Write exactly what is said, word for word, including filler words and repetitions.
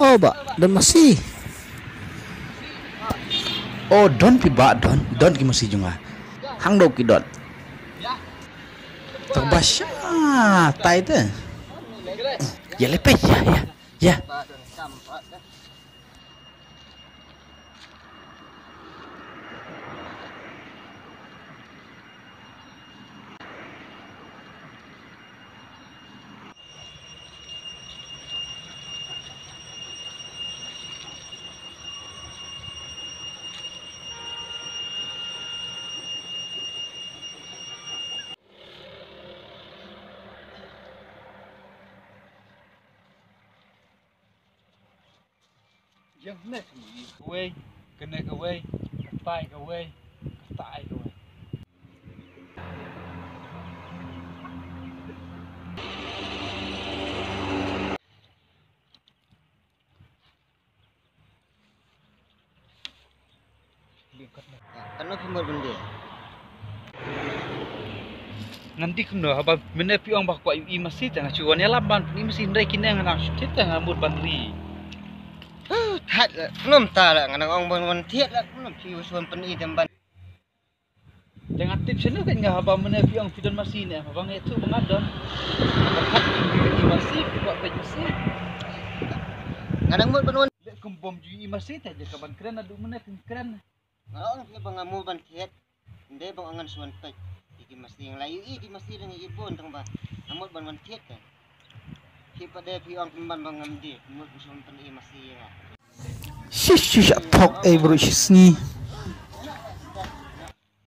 O bah, don masi. O, don phi bah, don, don ki masi jong nga. Hangno ki don? Tang ba sha tai te. Ïa leit peit, ïa, ïa, ïa. Ïa kane ka masi kawei, kane kawei, katai kawei, katai kawei. Katno phi mut ban die? Ngan die kumno haba mynne phi ong ba kwah ïohi masi te nga shu wan ïalam ban pyni masi, hynrei kine nga dang shu thied te nga mut ban ri. Huh, thait la, kumno mynta la, nga dang ong ban wan thied la, kumno phi shu wan pyni te ban. Te nga tip shano kein nga haba mynne phi ong phi don masi ne, haba nga ïathuh ba nga don. Ba khat phi ïohi masi, phi kwah peit masi. Nga dang mut ban wan. Leh kum bym ju ïohi masi te, ïa ka ban kren naduh mynne phin kren. Nga ong phi ba nga mut ban thied. Ym dei ba nga ngan shu wan peit ïa ki masi, nga la ïohi ki masi dang ïa ki bun tang ba nga mut ban wan thied te. Phi pat de phi ong pynban ba ngam die, mut ban shu wan pyni masi ïa nga. Shish, shish, thok ei bro, shisngi.